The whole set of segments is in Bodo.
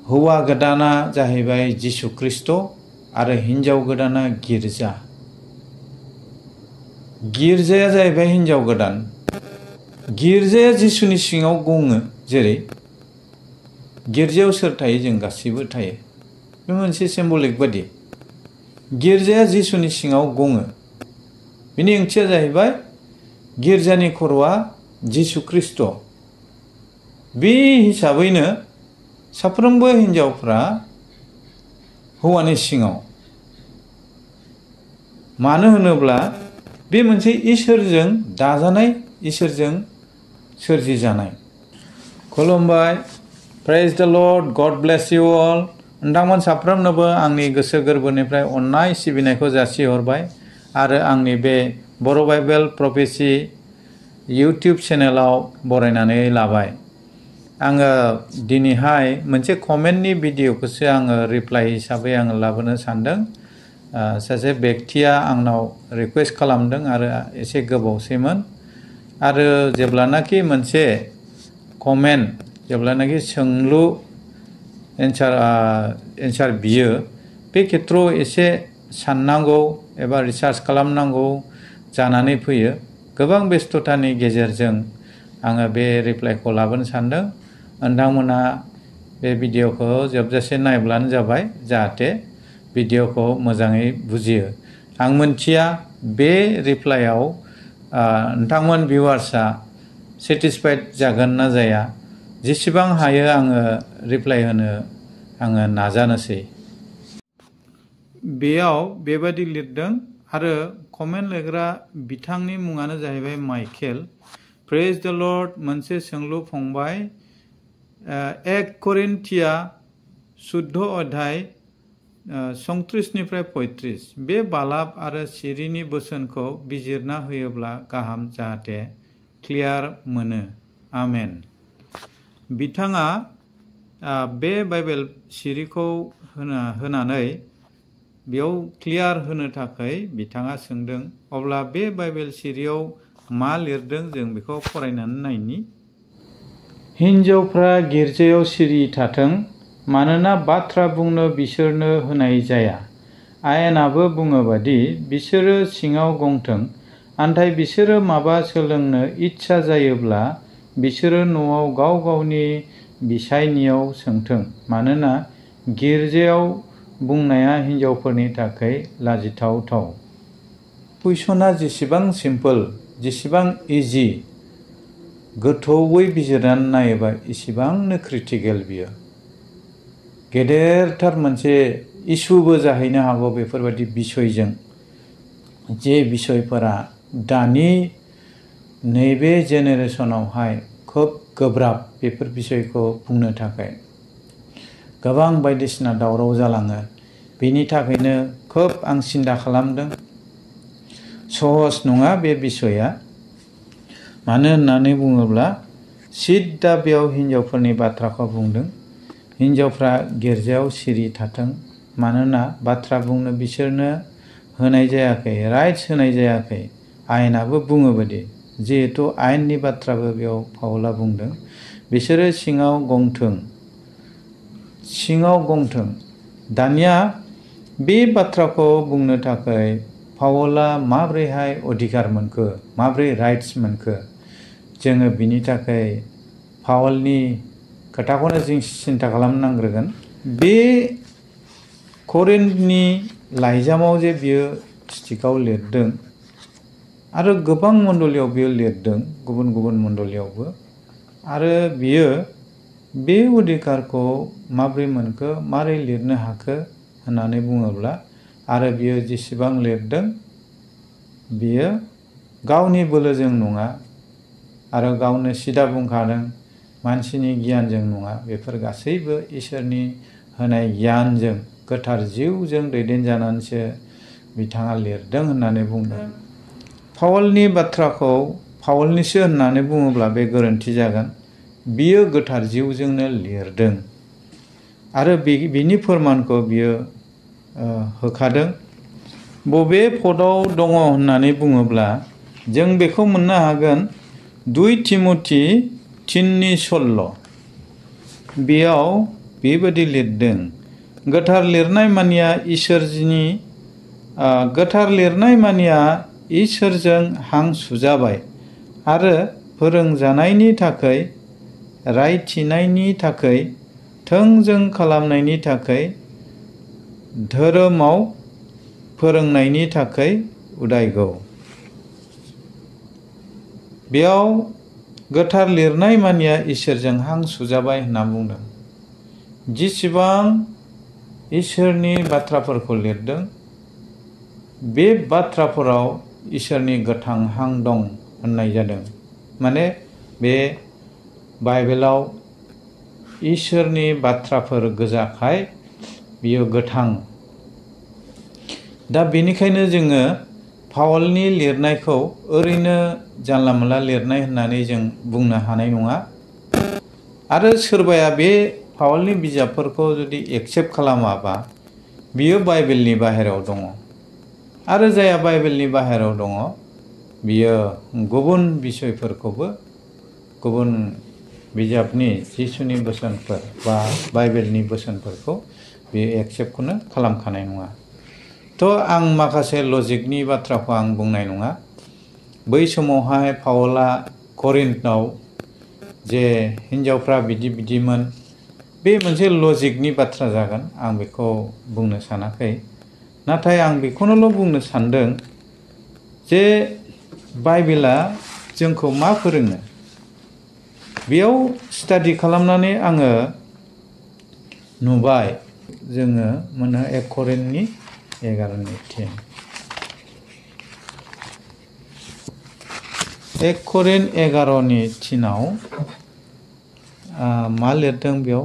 हौवा गोदाना जाहैबाय जिसु ख्रिस्ट आरो हिन्जाव गोदाना गिर्जा। गिर्जाया जाहैबाय हिन्जाव गोदान। गिर्जाया जिसुनि सिङाव गङो। जेरै गिर्जायाव सोर थायो? जों गासैबो थायो। बे मोनसे सिम्बलिक बादि गिर्जाया जिसुनि सिङाव गङो। बेनि ओंथिया जाहैबाय गिर्जानि खर'आ जिसु ख्रिस्ट। बे हिसाबैनो साफ्रोमबो हिन्जावफ्रा हौवानि सिङाव। मानो होनोब्ला बे मोनसे इसोरजों दाजानाय, इसोरजों सोरजिजानाय। खुलुमबाय। प्रेज द लर्ड। गड ब्लेस इउ अल। नोंथांमोन साफ्रोमनोबो आंनि गोसो गोरबोनिफ्राय अननाय सिबिनायखौ जासिहरबाय आरो आंनि बे बर' बाइबेल प्रफेसि इउटिउब चेनेलाव बरायनानै लाबाय। आङो दिनैहाय मोनसे कमेन्टनि भिडिअखौसो आङो रिप्लाइ हिसाबै आङो लाबोनो सानदों। सासे बेक्तिया आंनाव रिकुवेस्ट खालामदों आरो एसे गोबावसैमोन। आरो जेब्लानाखि मोनसे कमेन्ट, जेब्लानाखि सोंलु एन्सार बियो, बे खेत्रआव एसे साननांगौ एबा रिसार्च खालामनांगौ जानानै फैयो। गोबां बेस्थतानि गेजेरजों आङो बे रिप्लाइखौ लाबोनो सानदों। नोंथांमोना बे भिडिअखौ जोबजासे नायब्लानो जाबाय, जाहाथे भिडिअखौ मोजाङै बुजियो। आं मोनथिया बे रिप्लाइआव नोंथांमोन भिउवार्सआ सेटिसफाइड जागोन ना जाया। जेसेबां हायो आङो रिप्लाइ होनो आङो नाजानोसै। बेयाव बेबादि लिरदों आरो कमेन्ट लिरग्रा बिथांनि मुङानो जाहैबाय माइकेल। प्रेज द लर्ड। मोनसे सोंलु फंबाय। 1 करिन्थिया 14 अध्याय 34-35 बे बालाब आरो सिरिनि बोसोनखौ बिजिरना होयोब्ला गाहाम, जाहाथे क्लियार मोनो। आमेन। बिथाङा बे बाइबेल सिरिखौ होनानै बेयाव क्लियार होनो थाखाय बिथाङा सोंदों। अब्ला बे बाइबेल सिरियाव मा लिरदों जों बेखौ फरायनानै नायनि। हिन्जावफ्रा गिर्जायाव सिरि थाथों, मानोना बाथ्रा बुंनो बिसोरनो होनाय जाया। आयेनाबो बुङोबादि बिसोरो सिङाव गंथों। नाथाय बिसोरो माबा सोलोंनो इच्छा जायोब्ला बिसोरो न'आव गाव गावनि बिसायनियाव सोंथों, मानोना गिर्जायाव बुंनाया हिन्जावफोरनि थाखाय लाजिथावथाव। कुइसना जेसेबां सिम्पोल, जेसेबां इजि, गोथौयै बिजिरनानै नायोबा एसेबांनो क्रिटिकेल बियो। गेदेरथार मोनसे इसुबो जाहैनो हागौ बेफोरबायदि बिसयजों, जे बिसयफोरा दानि नैबे जेनेरेसनावहाय खोब गोब्राब। बेफोर बिसयखौ बुंनो थाखाय गोबां बायदिसिना दावराव जालाङो। बेनि थाखायनो खोब आं सिन्था खालामदों। सहज नङा बे बिसया। मानो होननानै बुङोब्ला सिद्दा बेयाव हिन्जावफोरनि बाथ्राखौ बुंदों। हिन्जावफ्रा गिर्जायाव सिरि थाथों, मानोना बाथ्रा बुंनो बिसोरनो होनाय जायाखै, राइट्स होनाय जायाखै। आयेनाबो बुङोबादि, जिहेथु आयेननि बाथ्राबो बेयाव पाउला बुंदों, बिसोरो सिङाव गंथों, सिङाव गंथों। दानिया बे बाथ्राखौ बुंनो थाखाय पाउला माब्रैहाय अधिकार मोनखो, माब्रै राइट्स मोनखो, जोङो बिनि थाखाय पाउलनि खोथाखौनो जों सिन्था खालामनांग्रोगोन। बे करिन्थनि लाइजामाव जे बियो स्टिकाव लिरदों आरो गोबां मण्डलियाव बियो लिरदों, गुबुन गुबुन मण्डलियावबो। आरो बियो बे अधिकारखौ माब्रै मोनखो, मारै लिरनो हाखो होननानै बुङोब्ला, आरो बियो जेसेबां लिरदों बियो गावनि बोलोजों नङा आरो गावनो सिदा बुंखादों, मानसिनि गियानजों नङा। बेफोर गासैबो इसोरनि होनाय गियानजों, गोथार जिउजों दैदेनजानानैसो बिथाङा लिरदों होननानै बुंदों। पाउलनि बाथ्राखौ पाउलनिसो होननानै बुङोब्ला बे गोरोन्थि जागोन। बियो गोथार जिउजोंनो लिरदों आरो बिनि फोरमानखौ बियो होखादों। बबे पदआव दङ होननानै बुङोब्ला जों बेखौ मोननो हागोन 2 तिमथि 3:16। बेयाव बेबायदि लिरदों। गोथार लिरनाय मानिया इसोरजों हां सुजाबाय आरो फोरोंजानायनि थाखाय, रायथिनायनि थाखाय, थोंजों खालामनायनि थाखाय, धोरोमाव फोरोंनायनि थाखाय उदायगौ। बेयाव गोथार लिरनाय मानिया इसोरजों हां सुजाबाय होनना बुंदों। जेसेबां इसोरनि बाथ्राफोरखौ लिरदों, बे बाथ्राफोराव इसोरनि गोथां हां दं होननाय जादों। माने बे बाइबेलाव इसोरनि बाथ्राफोर गोजाखाय बियो गोथां। दा बेनिखायनो जोङो पावलनि लिरनायखौ ओरैनो जानला मोनला लिरनाय होननानै जों बुंनो हानाय नङा। आरो सोरबाया बे पावलनि बिजाबफोरखौ जुदि एक्सेप्ट खालामाबा बियो बाइबेलनि बाहेरायाव दङ। आरो जायहा बाइबेलनि बाहेरायाव दङ बियो गुबुन बिसयफोरखौबो, गुबुन बिजाबनि जिसुनि बोसोनफोर बा बाइबेलनि बोसोनफोरखौ बियो एक्सेप्टखौनो खालामखानाय नङा। थ' आं माखासे लजिकनि बाथ्राखौ आं बुंनाय नङा। बै समावहाय पावला करिन्थआव जे हिन्जावफ्रा बिदि बिदिमोन, बे मोनसे लजिकनि बाथ्रा जागोन, आं बेखौ बुंनो सानाखै। नाथाय आं बेखौनोल' बुंनो सानदों जे बाइबेला जोंखौ मा फोरोङो। बेयाव स्टाडि खालामनानै आङो नुबाय, जोङो मोनो 1 करिन्थनि 11:3। 1 करिन्थ 11:3 मा लिरदों बेयाव?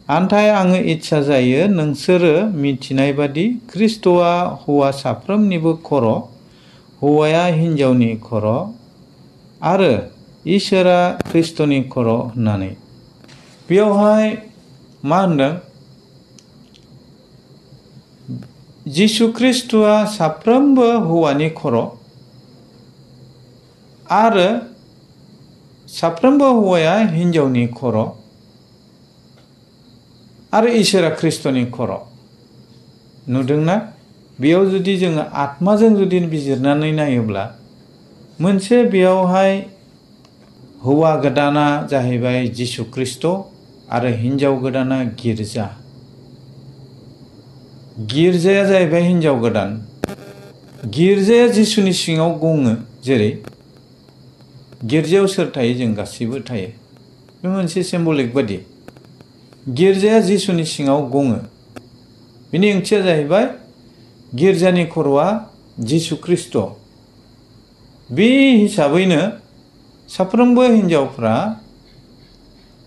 आन्थाय आङो इच्छा जायो नोंसोरो मिथिनाय बादि ख्रिस्ट'आ हौवा साफ्रोमनिबो खर', हौवाया हिन्जावनि खर' आरो इसोरा ख्रिस्ट'नि खर' होननानै। बेयावहाय मा होनदों? जिसु ख्रिस्ट'आ साफ्रोमबो हौवानि खर' आरो साफ्रोमबो हौवाया हिन्जावनि खर' आरो इसोरा ख्रिस्ट'नि खर'। नुदोंना? बेयाव जुदि जोङो आत्माजों जुदि बिजिरनानै नायोब्ला मोनसे बेयावहाय हौवा गोदाना जाहैबाय जिसु ख्रिस्ट' आरो हिन्जाव गोदाना गिर्जा। गिर्जाया जाहैबाय हिन्जाव गोदान। गिर्जाया जिसुनि सिङाव गङो। जेरै गिर्जायाव सोर थायो? जों गासैबो थायो। बे मोनसे सिम्बलिक बादि। गिर्जाया जिसुनि सिङाव गङो। बेनि ओंथिया जाहैबाय गिर्जानि खर'आ जिसु ख्रिस्ट'। बे हिसाबैनो साफ्रोमबो हिन्जावफ्रा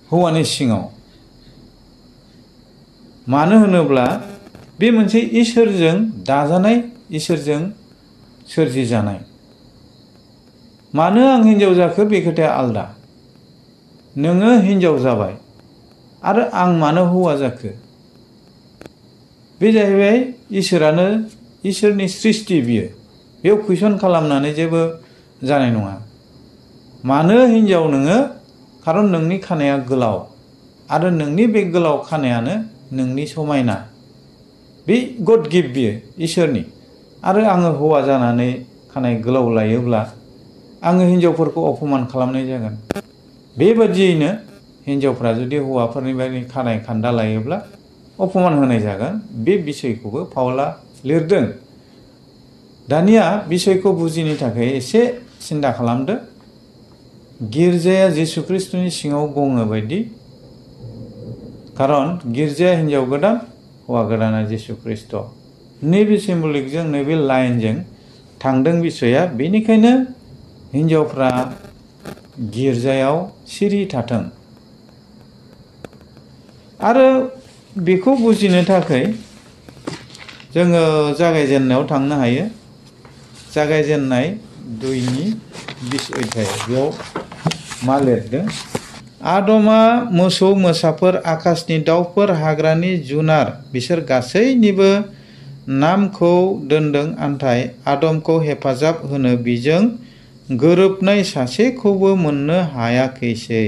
हौवानि सिङाव। मानो होनोब्ला बे मोनसे इसोरजों दाजानाय, इसोरजों सोरजिजानाय। मानो आं हिन्जाव जाखो बे खोथाया आलदा। नोङो हिन्जाव जाबाय आरो आं मानो हौवा जाखो? बे जाहैबाय इसोरानो, इसोरनि सृष्टि बियो। बेयाव कुइसन खालामनानै जेबो जानाय नङा। मानो हिन्जाव नोङो? खारन नोंनि खानाया गोलाव आरो नोंनि बे गोलाव खानायानो नोंनि समायना। बे गड गिफ्ट बियो, इसोरनि। आरो आङो हौवा जानानै खानाय गोलाव लायोब्ला आङो हिन्जावफोरखौ अपमान खालामनाय जागोन। बेबादियैनो हिन्जावफ्रा जुदि हौवाफोरनि बायदि खानाय खान्दा लायोब्ला अपमान होनाय जागोन। बे बिसयखौबो पावला लिरदों। दानिया बिसयखौ बुजिनो थाखाय एसे सिन्था खालामदो। गिर्जाया जिसु ख्रिस्ट'नि सिङाव गङो बायदि, खारन गिर्जाया हिन्जाव गोदान, हौवा गोदाना जिसु ख्रिस्ट'। नैबे सिम्बलिकजों, नैबे लाइनजों थांदों बिसया। बेनिखायनो हिन्जावफ्रा गिर्जायाव सिरि थाथों। आरो बेखौ बुजिनो थाखाय जोङो जागायजेननायाव थांनो हायो। जागायजेननाय 2:20 बेयाव मा लिरदों? आदमा मोसौ मोसाफोर, आकाशनि दाउफोर, हाग्रानि जुनार बिसोर गासैनिबो नामखौ दोनदों। आन्थाय आदमखौ हेफाजाब होनो बिजों गोरोबनाय सासेखौबो मोननो हायाखैसै।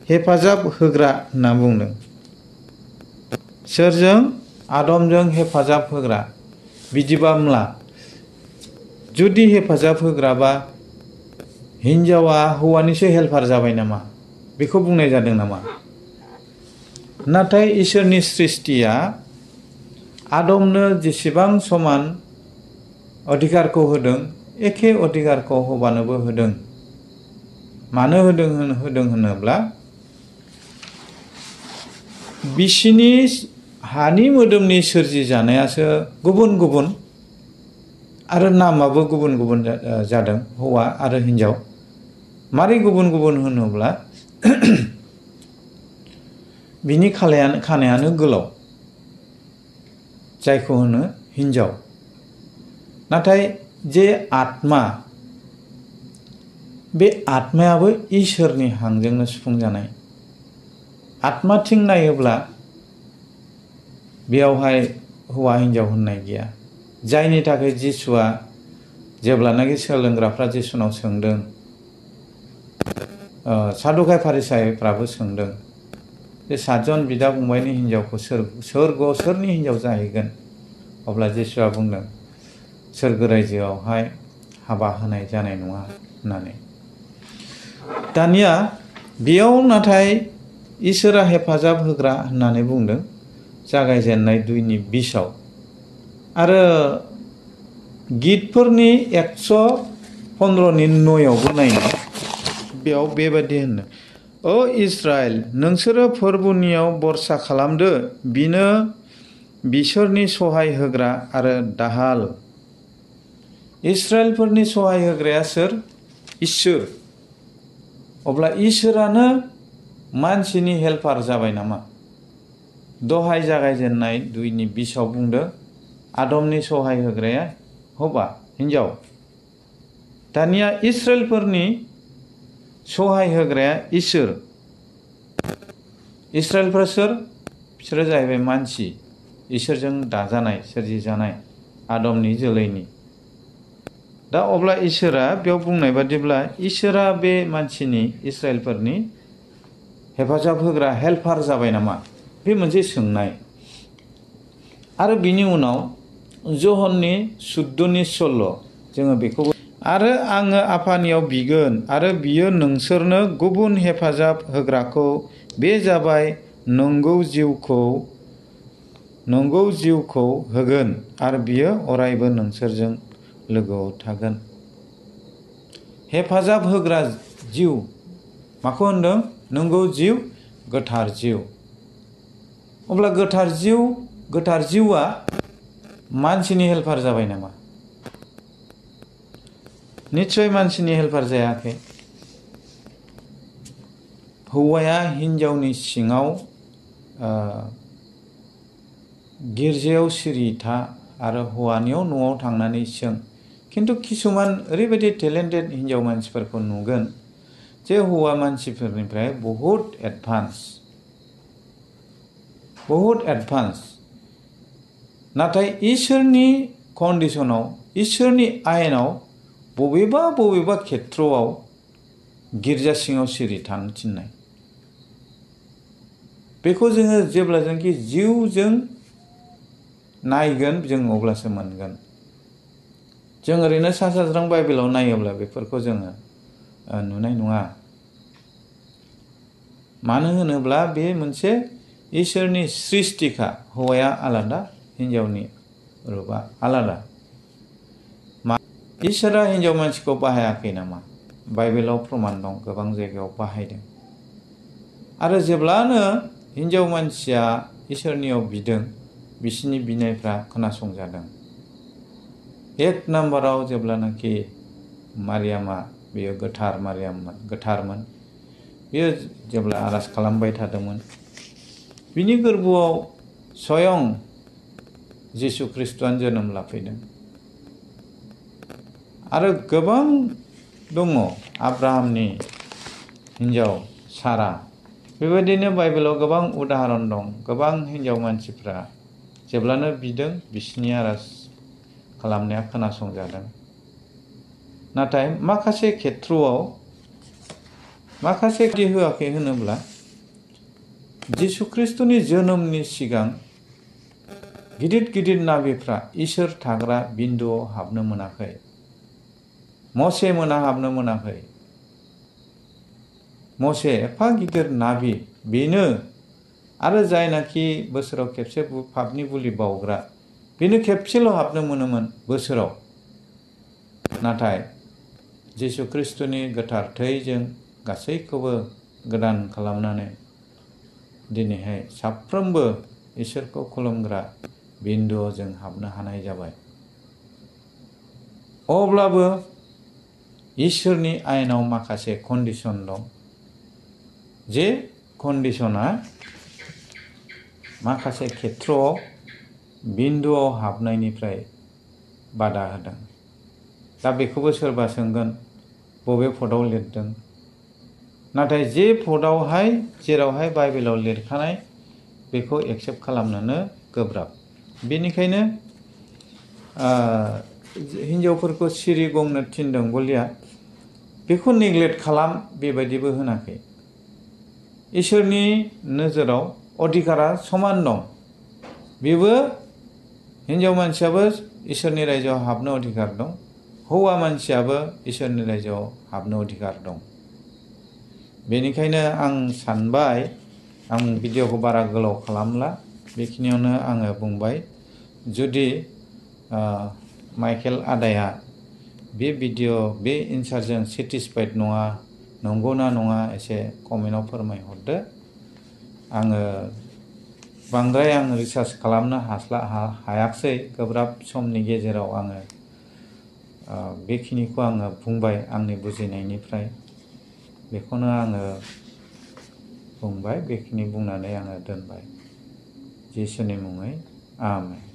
हेफाजाब होग्रा होनना बुंदों। सोरजों आदमजों हेफाजाब होग्रा बिदिबामला जुदि हेफाजाब होग्राबा हिनजावा हौवानिसो हेल्पार जाबाय नामा बेखौ बुंनाय जादों नामा नाथाय इसोरनि सृष्टिया आदमनो जेसेबां समान अधिकारखौ होदों एखे अधिकारखौ हौवानोबो होदों मानो होदों होनोब्ला बिसिनि हानि मोदोमनि सोरजि जानायासो गुबुन गुबुन आरो नामाबो गुबुन गुबुन जादों हौवा आरो हिनजाव मारै गुबुन गुबुन होनोब्ला बिनि खानायानो गोलाव जायखौ होनो हिनजाव नाथाय जे आत्मा बे आत्मायाबो इसोरनि हांजोंनो सुफुंजानाय आत्माथिं नायोब्ला बेयावहाय हौवा हिनजाव होननाय गैया जायनि थाखाय जिसुआ जेब्लानाखि सोलोंग्राफ्रा जिसुनाव सोंदों सादुकाय फारिसायफ्राबो सोंदों जे 7 जन बिदा फंबायनि हिनजावखौ सोरगोआव सोरनि हिनजाव जाहैगोन अब्ला जिसुआ बुंदों सोरगो रायजोआवहाय हाबा होनाय जानाय नङा होननानै दानिया बेयाव नाथाय इसोरा हेफाजाब होग्रा होननानै बुंदों जागायजेननाय 2:20 आरो गितफोरनि 115:9आवबो नायनो बेयाव बेबायदि होनो ओ इस्राएल नोंसोरो फोरबुनियाव बरसा खालामदो बिनो बिसोरनि सहाय होग्रा आरो दाहाल इस्राएलफोरनि सहाय होग्राया सोर इसोर अब्ला इसोरानो मानसिनि हेल्पार जाबाय नामा दहाय जागायजेननाय 2:20 बुंदों आदमनि सहाय होग्राया हौवा हिनजाव दानिया इस्राएलफोरनि सहाय होग्राया इसोर इस्राएलफोरा सोर बिसोरो जाहैबाय मानसि इसोरजों दाजानाय सोरजिजानाय आदमनि जोलैनि दा अब्ला इसोरा बेयाव बुंनाय बादिब्ला इसोरा बे मानसिनि इस्राएलफोरनि हेफाजाब होग्रा हेल्पार जाबाय नामा बे मोनसे सोंनाय आरो बिनि उनाव जहननि 14 सल' जोङो बेखौ आरो आङो आफानियाव बिगोन आरो बियो नोंसोरनो गुबुन हेफाजाब होग्राखौ बे जाबाय नंगौ जिउखौ होगोन आरो बियो अरायबो नोंसोरजों लोगोआव थागोन हेफाजाब होग्रा जिउ माखौ होनदों नंगौ जिउ गोथार जिउ अब्ला गोथार जिउआ मानसिनि हेल्पार जाबाय नामा निश्चय मानसिनि हेल्पार जायाखै हौवाया हिनजावनि सिङाव गिर्जायाव सिरि था आरो हौवानियाव न'आव थांनानै सों किन्तु किसुमान ओरैबायदि टेलेन्टेड हिनजाव मानसिफोरखौ नुगोन जे हौवा मानसिफोरनिफ्राय बहुत एडभान्स नाथाय इसोरनि कन्डिशनाव इसोरनि आयेनाव बबेबा खेत्रआव गिर्जा सिङाव सिरि थानो थिननाय बेखौ जोङो जेब्ला जोंखि जिउजों नायगोन जों अब्लासो मोनगोन जों ओरैनो सा साज्रां बाइबेलाव नायोब्ला बेफोरखौ जोङो नुनाय नङा मानो होनोब्ला बे मोनसे इसोरनि सृष्टिखा हौवाया आलादा हिनजावनि रुपा आलादा इसोरा हिनजाव मानसिखौ बाहायाखै नामा बाइबेलाव प्रमाण दं गोबां जायगायाव बाहायदों आरो जेब्लानो हिनजाव मानसिया इसोरनियाव बिदों बिसिनि बिनायफ्रा खोनासंजादों 1 नम्बराव जेब्लानाखि मारियामा बेयो गोथारमोन बेयो जेब्ला आरज खालामबाय थादोंमोन बिनि गोरबोआव स्वयं जिसु ख्रिस्ट'आनो जोनोम लाफैदों आरो गोबां दङ आब्राहामनि हिनजाव सारा बेबायदिनो बाइबेलाव गोबां उदाहरन दं गोबां हिनजाव मानसिफ्रा जेब्लानो बिदों बिसिनि आरज खालामनाया खोनासंजादों नाथाय माखासे खेत्रआव माखासे होआखै होनोब्ला जिसु ख्रिस्ट'नि जोनोमनि सिगां गिदिर गिदिर नाबिफ्रा इसोर थाग्रा बिन्दुआव हाबनो मोनाखै। मसे मोना हाबनो मोनाखै। मसे एफा गिदिर नाबि बेनो आरो जायनाखि बोसोराव खेबसे पापनि बुलि बावग्रा बेनो खेबसेल' हाबनो मोनोमोन बोसोराव। नाथाय जिसु ख्रिस्ट'नि गोथार थैजों गासैखौबो गोदान खालामनानै दिनैहाय साफ्रोमबो इसोरखौ खुलुमग्रा बिन्दुआव जों हाबनो हानाय जाबाय। अब्लाबो इसोरनि आयेनाव माखासे कन्डिशन दं, जे कन्डिशना माखासे खेथ्रआव बिन्दुआव हाबनायनिफ्राय बादा होदों। दा बेखौबो सोरबा सोंगोन बबे पदआव लिरदों? नाथाय जे पदआवहाय जेरावहाय बाइबेलाव लिरखानाय बेखौ एक्सेप्ट खालामनोनो गोब्राब। बेनिखायनो हिन्जावफोरखौ सिरि गंनो थिनदों बलिया बेखौ नेग्लेक्ट खालाम बेबायदिबो होनाखै। इसोरनि नोजोराव अधिकारा समान दं। बेबो हिन्जाव मानसियाबो इसोरनि रायजोआव हाबनो अधिकार दं, हौवा मानसियाबो इसोरनि रायजोआव हाबनो अधिकार दं। बेनिखायनो आं सानबाय, आं भिडिअखौ बारा गोलाव खालामला, बेखिनियावनो आङो बुंबाय। जुदि माइकेल आदाया बे भिडिअ बे एन्सारजों सेटिसफाइड नङा, नंगौना नङा एसे कमेन्टआव फोरमायहरदो। आङो बांद्राय रिसार्च खालामनो हायाखसै, गोब्राब समनि गेजेराव आङो बेखिनिखौ आङो बुंबाय आंनि बुजिनायनिफ्राय। बेखौनो आङो बुंबाय, बेखिनि बुंनानै आङो दोनबाय। जिसुनि मुङै आमेन।